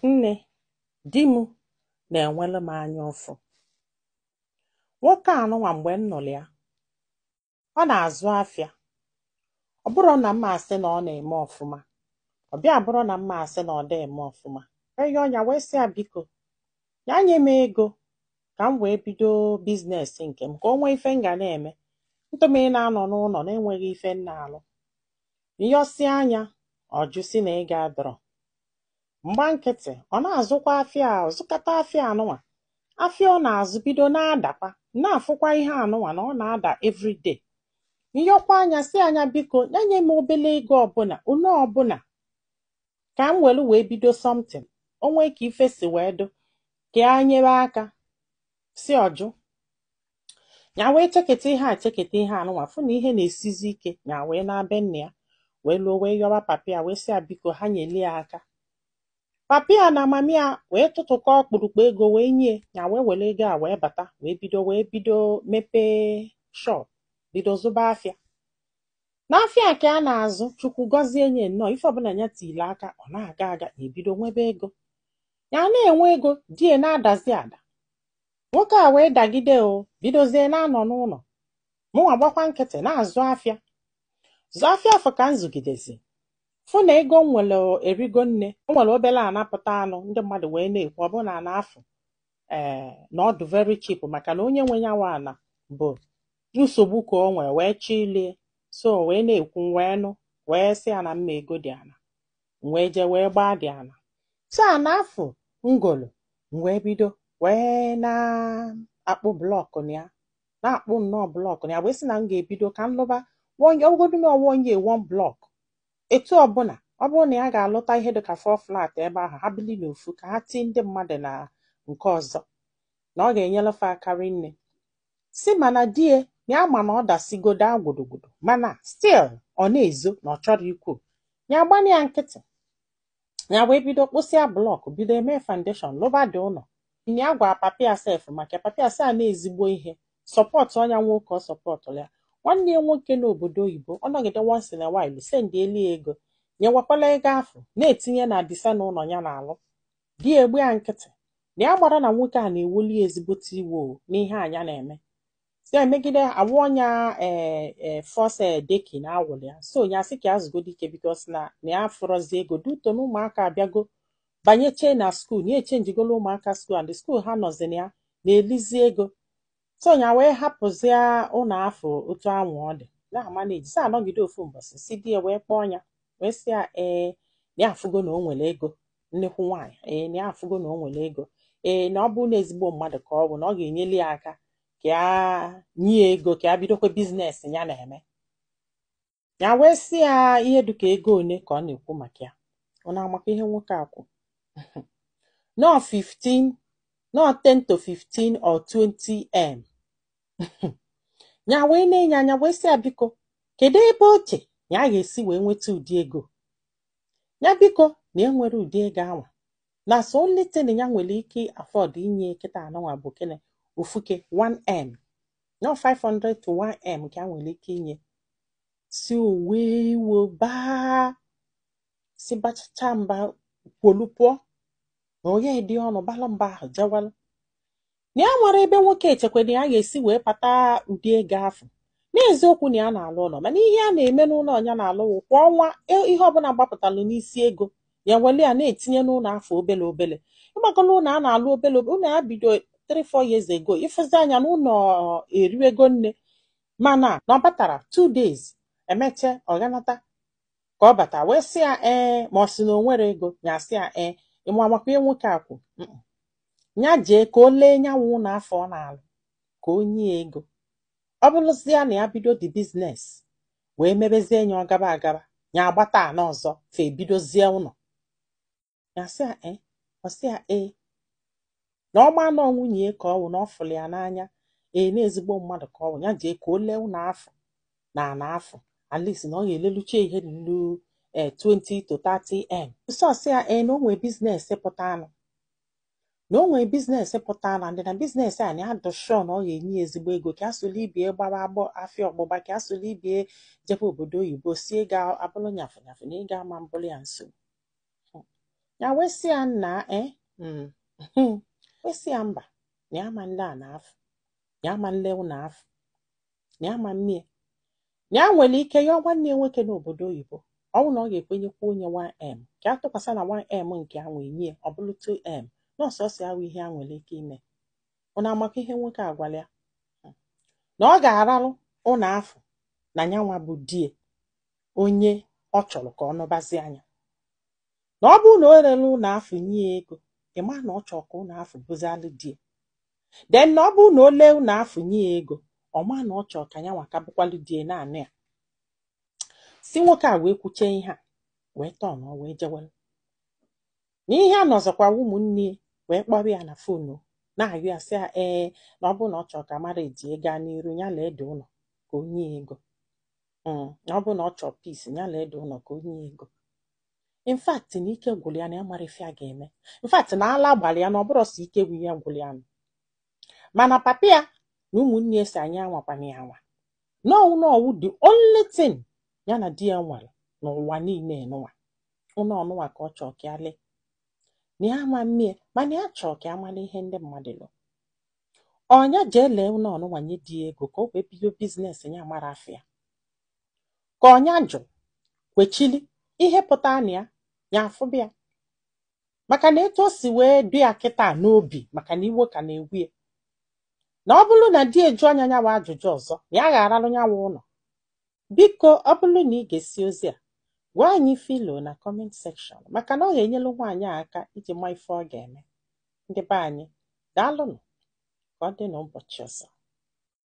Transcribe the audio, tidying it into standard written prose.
Nne, di m na-enwelu m anya ụfụ. Nwoke a nụnwa, mgbe m nụrụ ya, ọ na-azụ afịa. Ọ bụrụ na mma asị na ọ na-eme ọfụma, ọ bịa bụrụ na mma asị na ọ dị eme ọfụma. Wee yọọ ya, wee sị ya biko, ya nye m ego ka m wee bido business nke m, ka o nwee ife m ga na-eme ntụm ị na-anọ n'ụlọ na-enweghị ife m na-alụ. Nyọsịa anya, ọ jụ sị na ego adọrọ. Mgba nkịtị, ọ na-azụkwa afịa a, zụkata afịa anụnwa. Afịa ọ na-azụ bido na-adakwa, na-afụkwa ihe anụnwa na ọ na-ada everyday. Nyọkwa anya, si anya biko, ya nye m obele ego ọbụla, une ọbụla, ka m welu wee bido something. O nwee ka ife si wee dụ ka ya nyere aka, si ọjụ. Ya wee cheketa ihe a, cheketa ihe anụnwa, fụ na ihe na-esizi ike. Ya wee na-be nna ya, wee luo, wee yọwa papa ya, wee sị ya biko, ha nyelie ya aka. Papa ya na mami ya wee tụtụkọ ọkpụrụkpụ ego wee nye ya, wee were ego a wee bata, wee bido mepee shop, bido zụba afịa. N'afịa nke a na-azụ, Chukwu gọzie nye nnọọ, ife ọbụla ya tile aka, ọ na-aga aga, na ebido nwebe ego. Ya na-enwe ego, die na-adazi ada. Nwoke a wee dagide, o bidozie na-anọ n'ụlọ. Mụnwa gbakwa nkịtị na-azụ afịa, zụ afịa. Afọ ka m zụgidezi, fụ na ego m nwere erigo nne. O nwere obere anapụta anụ, ndị mmadụ wee na-ekwu ọ bụrụ na ana afụ ee na ọ dị very cheap, maka na onye nwe ya nwe ana bụ nsogbu ka o nwee wee chilie. So wee na-ekwu, wee nụ, wee sị ya na mma ego dị ana, wee jee wee gbaa dị ana. So ana afụ ngolo, m wee bido wee na-akpụ block na ya, na-akpụ nnọọ block na ya, wee sị na m ga-ebido ka m lụba ọgụgodu na one year, one block. Etu ọbụla ọ bụrụ na ya ga-alụta ihe dịka four flat ebe ahụ, ha bili n'ofu, ka ha tii ndị mmadụ na nke ọzọ, na ọ ga-enyere fa aka rinne. Si mana die na ya ma na ọ dasigodo agwụdogwodo, mana still ọ na-ezo na ọ chọrọ ikwu. Ya gbana ya nkịtị. Ya wee bido kpụsịa block, bido eme foundation, lụba dị ụlọ. Ya gwa papa ya sef, maka papa ya sị a na-ezigbo ihe support ọnya nwoke, ọ supportụrụ ya. Nwanne ya nwoke n'obodo oyibo, ọ nọgide once in a while send elu ya ego, nyewakwala ego afụ na-etinye na disa na ụlọ ya na-alụ. Di ya egbu ya nkịtị na ya gbara na nwoke a na-ewuli ya ezigbote iwe o n'ihe anya na-eme si emegide awụ ọnya ee first decking na awụrụ ya. So ya sị ka ya zụgodo ike, because na ya fụrọzi ego duto na ụmụaka abịago banyechee na school, na echangegolo ụmụaka school, and the school ha nọzi na ya na-elizi ego. So ya wee hapụzie ụlọ afọ otu anwụ ọ dị na-ama na eji si anọgide. Ofu mbọsị, si di ya wee kpọọ ya, wee sị ya ee, na ya afụgo na o nwere ego, nnekwu nwaanyị, ee, na ya afụgo na o nwere ego, ee, na ọ bụrụ na ezigbo mmadụ ka ọ bụ, na ọ ga-enyeli ya aka ka ya nye ya ego ka ya bidokwa business ya na-eme. Ya wee sị ya ihe dịka ego one ka ọ na-ekwu maka ya. Ọ na-amakwa ihe nwoke a kwu? Nọ 15, nọ 10 to 15 or 20 m. Ya wee na-enye anya, wee sị ya biko, kedu ebe oche ya ga-esi wee nweta ụdị ego ya? Biko, na enwere ụdị ego anwa, na so only thing ya nwere ike afford inye kịta anụnwa bụ kene ofuke 1m, no 500 to 1m ka ya nwere ike inye. Si owe iwe baa, si bachacha mba, kwolu pụọ na onye dị ọnụ balụ mba ahụ jewalụ. Na ya nwere ebe nwoke echekwa na ya ga-esi wee kpata ụdị ego afụ. N'eziokwu, na ya na-alụ ụlọ, mana ihe a na-eme n'ụlọ ya na-alụ wụ kwa ọnwa, ihe ọbụla gbapụtalụ n'isi ego ya, wele ya na-etinye n'ụlọ afọ obele obele. Ịgbakọla ụlọ a na-alụ obele obele, ụlọ ya bido 3-4 years ago, ịfụzi anya na ụlọ eriwego nne. Mana na ọ batara 2 days, emeche ọ ganata ka ọ bata, wee sị ya ee, ma ọ sị na o nwere ego. Ya sị ya ee, ịma makwa ihe nwoke a kwu? Ya jee ka o lee nyanwụ ụlọ afọ ọ na-alụ, ka o nye ya ego. Ọ bụrụzie na ya bido the business wee mebezie ya, ọ gaba agaba, ya agbata ana ọzọ, fa ebidozie ụlọ. Ya sị ya ee, ọ sị ya ee, na ọma nọ nwunye ya ka ọ wụ, na ọ fụrụ ya n'anya, ee, na ezigbo mmadụ ka ọ wụ. Ya jee ka o lee ụlọ afọ na ana afọ, at least na ọ ga-eleluche ihe ruru ee 20 to 30 m. Sọsị ya ee, na o nwee business pụta anụ, na o nwee business pụta na ndị na business a, na ya dị sure na ọ ga-enye ya ezigbo ego, ka asụlụ ibie gbaba agbọ afịa ọgbụgba, ka asụlụ ibie jebe obodo oyibo, si ego abụrụ nyafụ nyafụ, na ego ama mbụrụ ya nsogbu. Ya wee sị ya nna wee sị ya mba, na ya ama nle ana afụ, ya ama nle ụlọ afụ, na ya ama mmie, na ya nwere ike yọọ nwanne ya nwoke n'obodo oyibo, ọ bụrụ na ọ ga-ekwenyekwa onye 1M ka a tụkwasị na 1M nke a nwee nye, ọ bụrụ 2M, na ọsọsọ ya wụ ihe a nwere ike ime. Ụnụ amakwa ihe nwoke a gwara ya? Na ọ ga-aralụ ụlọ afụ na nyanwa bụ die onye ọ chọrọ ka ọ nụbazi anya, na ọ bụrụ na o rere ụlọ afụ nye ya ego, ịma na ọ chọrọ ka ụlọ afụ bụzialụ die. Then na ọ bụrụ na o lee ụlọ afụ nye ya ego, ọ ma na ọ chọrọ ka nyanwa ka bụkwalụ die naanị ya. Si nwoke a wee kwuchie ihe a, wee tọọ na ọ wee jewere na ihe a nọzọkwa. Ụmụnne wee kpọrọ ya na phone na-ayọ ya, sị ya ee, na ọ bụrụ na ọ chọrọ ka marriage gaa n'iru, ya lee dị ụlọ ka o nye ya ego, na ọ bụrụ na ọ chọrọ peace, ya lee dị ụlọ ka o nye ya ego. In fact, na ike gwụrụ ya, na ya mara ife a ga-eme. In fact, na ala gbara ya, na ọ bụrụ sọ ike gwụ ya gwụrụ ya nụ. Mana papa ya na ụmụnne ya si anyị anwakwana ya anwa n'ọwụ n'ọwụ the only thing ya na di ya nwere n'ụwa niile nụwa ụlọ ọnụnwa ka ọ chọọ ka ya lee, na ya ama mmie, mana ya chọọ ka ya mara ihe ndị mmadụ lụ. Ọnya jee lee ụlọ ọnụnwa nye di ya ego ka o wee bido business ya mara afọ ya, ka ọnya jụ kwechili ihe pụta na ya ya afụbịa, maka na etu o si wee du ya kịta n'obi, maka na iwe ka na-egwu ya, na ọ bụrụ na di eju anya nyawa ajụjụ ọzọ, na ya ga-aralụ nyawa ụlọ. Biko, ọ bụrụ na ị ga-esi ozi a, gwa anyị filo na comment section, maka na ọ ga-enyelu nwaanyị a aka iji ma ife ọ ga-eme. Ndị be anyị, daalụnụ. Ka ọ dị n'ụbọchị ọzọ.